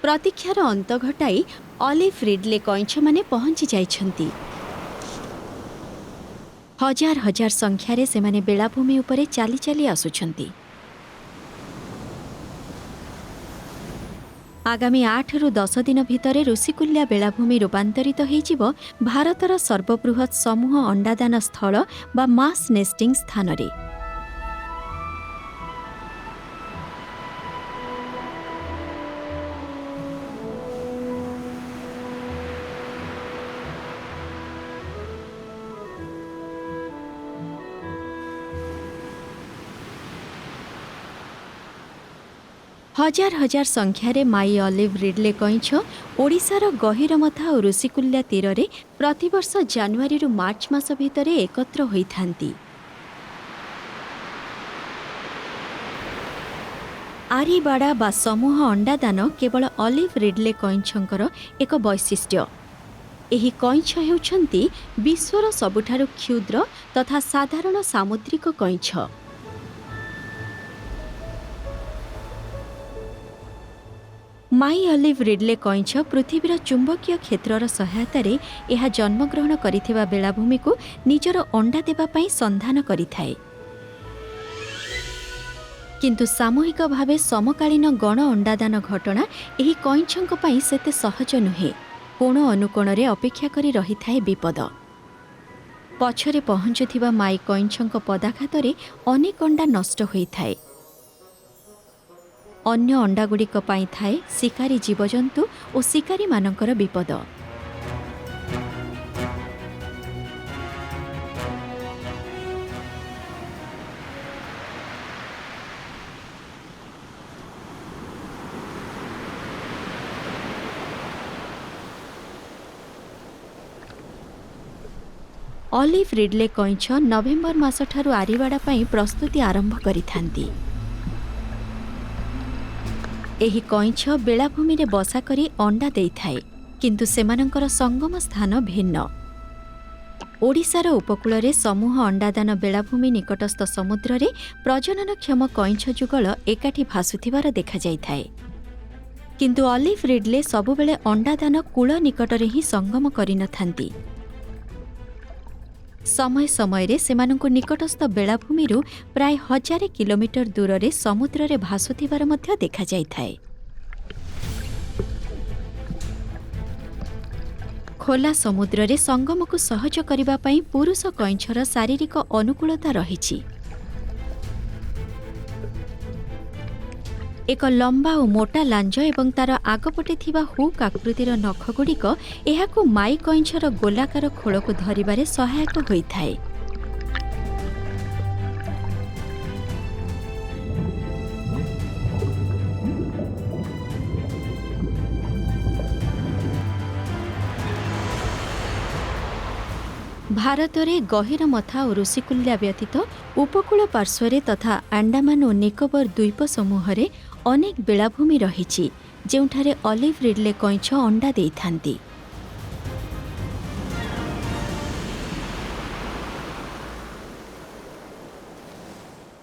ପ୍ରତୀକ୍ଷାର ଅନ୍ତ ଘଟାଇ ଅଲିଭ୍ ରିଡଲେ କଇଁଛମାନେ ପହଞ୍ଚି ଯାଇଛନ୍ତି। ହଜାର ହଜାର ସଂଖ୍ୟାରେ ସେମାନେ ବେଳାଭୂମି ଉପରେ ଚାଲି ଚାଲି ଆସୁଛନ୍ତି। ଆଗାମୀ 8ରୁ 10 ଦିନ ଭିତରେ ଋଷିକୁଲ୍ୟା ବେଳାଭୂମି ରୂପାନ୍ତରିତ ହୋଇଯିବ ଭାରତର ସର୍ବବୃହତ୍ ସମୂହ ଅଣ୍ଡାଦାନ ସ୍ଥଳ ବା ମାସ୍ ନେଷ୍ଟିଂ ସ୍ଥାନରେ। ହଜାର ହଜାର ସଂଖ୍ୟାରେ ମାଇ ଅଲିଭ୍ ରିଡଲେ କଇଁଛ ଓଡ଼ିଶାର ଗହୀରମଥା ଓ ଋଷିକୁଲ୍ୟା ତୀରରେ ପ୍ରତିବର୍ଷ ଜାନୁଆରୀରୁ ମାର୍ଚ୍ଚ ମାସ ଭିତରେ ଏକତ୍ର ହୋଇଥାନ୍ତି। ଆରିବାଡ଼ା ବା ସମୂହ ଅଣ୍ଡାଦାନ କେବଳ ଅଲିଭ୍ ରିଡଲେ କଇଁଛଙ୍କର ଏକ ବୈଶିଷ୍ଟ୍ୟ। ଏହି କଇଁଛ ହେଉଛନ୍ତି ବିଶ୍ୱର ସବୁଠାରୁ କ୍ଷୁଦ୍ର ତଥା ସାଧାରଣ ସାମୁଦ୍ରିକ କଇଁଛ। ମାଇ ଅଲିଭ୍ ରିଡଲେ କଇଁଛ ପୃଥିବୀର ଚୁମ୍ବକୀୟ କ୍ଷେତ୍ରର ସହାୟତାରେ ଏହା ଜନ୍ମଗ୍ରହଣ କରିଥିବା ବେଳାଭୂମିକୁ ନିଜର ଅଣ୍ଡା ଦେବା ପାଇଁ ସନ୍ଧାନ କରିଥାଏ। କିନ୍ତୁ ସାମୂହିକ ଭାବେ ସମକାଳୀନ ଗଣ ଅଣ୍ଡାଦାନ ଘଟଣା ଏହି କଇଁଛଙ୍କ ପାଇଁ ସେତେ ସହଜ ନୁହେଁ। କୋଣ ଅନୁକୋଣରେ ଅପେକ୍ଷା କରି ରହିଥାଏ ବିପଦ। ପଛରେ ପହଞ୍ଚୁଥିବା ମାଇ କଇଁଛଙ୍କ ପଦାଘାତରେ ଅନେକ ଅଣ୍ଡା ନଷ୍ଟ ହୋଇଥାଏ। ଅନ୍ୟ ଅଣ୍ଡାଗୁଡ଼ିକ ପାଇଁ ଥାଏ ଶିକାରୀ ଜୀବଜନ୍ତୁ ଓ ଶିକାରୀମାନଙ୍କର ବିପଦ। ଅଲିଭ୍ ରିଡଲେ କଇଁଛ ନଭେମ୍ବର ମାସଠାରୁ ଆରିବାଡ଼ା ପାଇଁ ପ୍ରସ୍ତୁତି ଆରମ୍ଭ କରିଥାନ୍ତି। ଏହି କଇଁଛ ବେଳାଭୂମିରେ ବସା କରି ଅଣ୍ଡା ଦେଇଥାଏ, କିନ୍ତୁ ସେମାନଙ୍କର ସଙ୍ଗମ ସ୍ଥାନ ଭିନ୍ନ। ଓଡ଼ିଶାର ଉପକୂଳରେ ସମୂହ ଅଣ୍ଡାଦାନ ବେଳାଭୂମି ନିକଟସ୍ଥ ସମୁଦ୍ରରେ ପ୍ରଜନନକ୍ଷମ କଇଁଛ ଯୁଗଳ ଏକାଠି ଭାସୁଥିବାର ଦେଖାଯାଇଥାଏ। କିନ୍ତୁ ଅଲିଭ୍ ରିଡଲେ ସବୁବେଳେ ଅଣ୍ଡାଦାନ କୂଳ ନିକଟରେ ହିଁ ସଙ୍ଗମ କରିନଥାନ୍ତି। ସମୟ ସମୟରେ ସେମାନଙ୍କୁ ନିକଟସ୍ଥ ବେଳାଭୂମିରୁ ପ୍ରାୟ 1000 କିଲୋମିଟର ଦୂରରେ ସମୁଦ୍ରରେ ଭାସୁଥିବାର ମଧ୍ୟ ଦେଖାଯାଇଥାଏ। ଖୋଲା ସମୁଦ୍ରରେ ସଙ୍ଗମକୁ ସହଜ କରିବା ପାଇଁ ପୁରୁଷ କଇଁଛର ଶାରୀରିକ ଅନୁକୂଳତା ରହିଛି। ଏକ ଲମ୍ବା ଓ ମୋଟା ଲାଞ୍ଜ ଏବଂ ତାର ଆଗପଟେ ଥିବା ହୁକ୍ ଆକୃତିର ନଖଗୁଡ଼ିକ ଏହାକୁ ମାଇ କଇଁଛର ଗୋଲାକାର ଖୋଳକୁ ଧରିବାରେ ସହାୟକ ହୋଇଥାଏ। ଭାରତରେ ଗହୀରମଥା ଓ ଋଷିକୁଲ୍ୟା ବ୍ୟତୀତ ଉପକୂଳ ପାର୍ଶ୍ୱରେ ତଥା ଆଣ୍ଡାମାନ ଓ ନିକୋବର ଦ୍ୱୀପ ସମୂହରେ ଅନେକ ବେଳାଭୂମି ରହିଛି, ଯେଉଁଠାରେ ଅଲିଭ୍ ରିଡଲେ କଇଁଛ ଅଣ୍ଡା ଦେଇଥାନ୍ତି।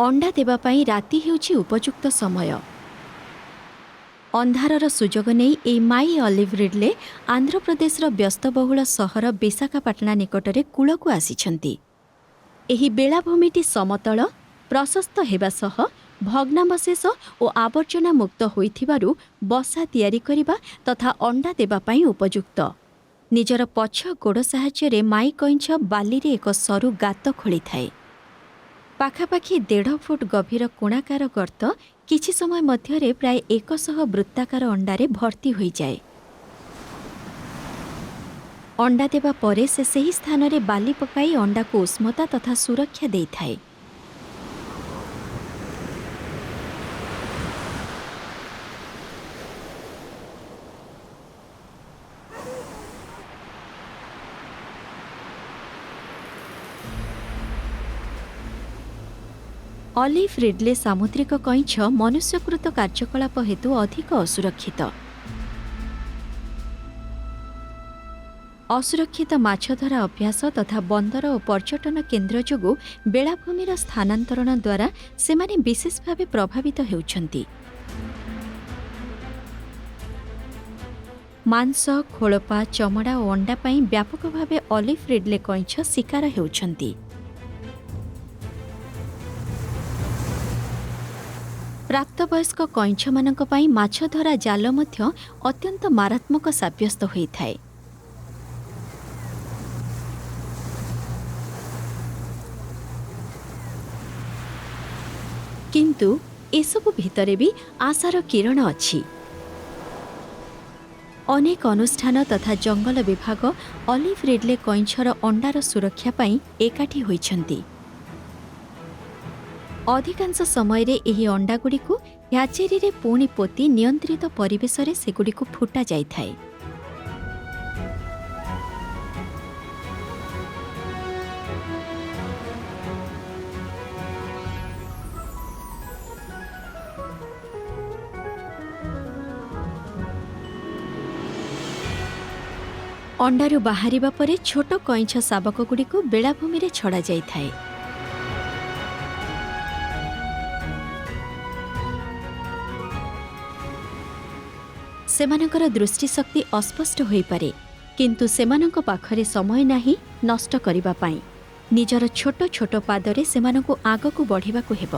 ଅଣ୍ଡା ଦେବା ପାଇଁ ରାତି ହେଉଛି ଉପଯୁକ୍ତ ସମୟ। ଅନ୍ଧାରର ସୁଯୋଗ ନେଇ ଏହି ମାଇ ଅଲିଭ୍ ରିଡଲେ ଆନ୍ଧ୍ରପ୍ରଦେଶର ବ୍ୟସ୍ତବହୁଳ ସହର ବିଶାଖାପାଟଣା ନିକଟରେ କୂଳକୁ ଆସିଛନ୍ତି। ଏହି ବେଳାଭୂମିଟି ସମତଳ, ପ୍ରଶସ୍ତ ହେବା ସହ ଭଗ୍ନାବଶେଷ ଓ ଆବର୍ଜନା ମୁକ୍ତ ହୋଇଥିବାରୁ ବସା ତିଆରି କରିବା ତଥା ଅଣ୍ଡା ଦେବା ପାଇଁ ଉପଯୁକ୍ତ। ନିଜର ପଛ ଗୋଡ଼ ସାହାଯ୍ୟରେ ମାଇ କଇଁଛ ବାଲିରେ ଏକ ସରୁ ଗାତ ଖୋଳିଥାଏ। ପାଖାପାଖି 1.5 ଫୁଟ ଗଭୀର କୋଣାକାର ଗର୍ତ୍ତ କିଛି ସମୟ ମଧ୍ୟରେ ପ୍ରାୟ 100 ବୃତ୍ତାକାର ଅଣ୍ଡାରେ ଭର୍ତ୍ତି ହୋଇଯାଏ। ଅଣ୍ଡା ଦେବା ପରେ ସେ ସେହି ସ୍ଥାନରେ ବାଲି ପକାଇ ଅଣ୍ଡାକୁ ଉଷ୍ମତା ତଥା ସୁରକ୍ଷା ଦେଇଥାଏ। ଅଲିଭ୍ ରିଡଲେ ସାମୁଦ୍ରିକ କଇଁଛ ମନୁଷ୍ୟକୃତ କାର୍ଯ୍ୟକଳାପ ହେତୁ ଅଧିକ ଅସୁରକ୍ଷିତ। ଅସୁରକ୍ଷିତ ମାଛଧରା ଅଭ୍ୟାସ ତଥା ବନ୍ଦର ଓ ପର୍ଯ୍ୟଟନ କେନ୍ଦ୍ର ଯୋଗୁଁ ବେଳାଭୂମିର ସ୍ଥାନାନ୍ତରଣ ଦ୍ୱାରା ସେମାନେ ବିଶେଷ ଭାବେ ପ୍ରଭାବିତ ହେଉଛନ୍ତି। ମାଂସ, ଖୋଳପା, ଚମଡ଼ା ଓ ଅଣ୍ଡା ପାଇଁ ବ୍ୟାପକ ଭାବେ ଅଲିଭ୍ ରିଡଲେ କଇଁଛ ଶିକାର ହେଉଛନ୍ତି। ପ୍ରାପ୍ତବୟସ୍କ କଇଁଛମାନଙ୍କ ପାଇଁ ମାଛଧରା ଜାଲ ମଧ୍ୟ ଅତ୍ୟନ୍ତ ମାରାତ୍ମକ ସାବ୍ୟସ୍ତ ହୋଇଥାଏ। କିନ୍ତୁ ଏସବୁ ଭିତରେ ବି ଆଶାର କିରଣ ଅଛି। ଅନେକ ଅନୁଷ୍ଠାନ ତଥା ଜଙ୍ଗଲ ବିଭାଗ ଅଲିଭ୍ ରିଡଲେ କଇଁଛର ଅଣ୍ଡାର ସୁରକ୍ଷା ପାଇଁ ଏକାଠି ହୋଇଛନ୍ତି। ଅଧିକାଂଶ ସମୟରେ ଏହି ଅଣ୍ଡାଗୁଡ଼ିକୁ ହ୍ୟାଚେରୀରେ ପୁଣି ପୋତି ନିୟନ୍ତ୍ରିତ ପରିବେଶରେ ସେଗୁଡ଼ିକୁ ଫୁଟା ଯାଇଥାଏ। ଅଣ୍ଡାରୁ ବାହାରିବା ପରେ ଛୋଟ କଇଁଛ ଶାବକଗୁଡ଼ିକୁ ବେଳାଭୂମିରେ ଛଡ଼ାଯାଇଥାଏ। ସେମାନଙ୍କର ଦୃଷ୍ଟିଶକ୍ତି ଅସ୍ପଷ୍ଟ ହୋଇପାରେ, କିନ୍ତୁ ସେମାନଙ୍କ ପାଖରେ ସମୟ ନାହିଁ ନଷ୍ଟ କରିବା ପାଇଁ। ନିଜର ଛୋଟ ଛୋଟ ପାଦରେ ସେମାନଙ୍କୁ ଆଗକୁ ବଢ଼ିବାକୁ ହେବ।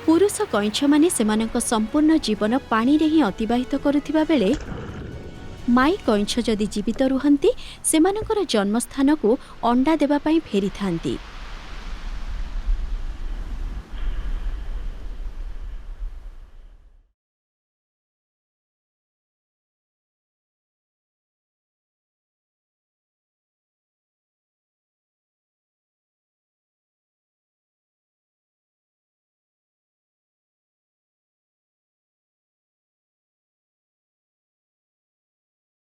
ପୁରୁଷ କଇଁଛମାନେ ସେମାନଙ୍କ ସମ୍ପୂର୍ଣ୍ଣ ଜୀବନ ପାଣିରେ ହିଁ ଅତିବାହିତ କରୁଥିବା ବେଳେ ମାଇ କଇଁଛ ଯଦି ଜୀବିତ ରୁହନ୍ତି, ସେମାନଙ୍କର ଜନ୍ମସ୍ଥାନକୁ ଅଣ୍ଡା ଦେବା ପାଇଁ ଫେରିଥାନ୍ତି।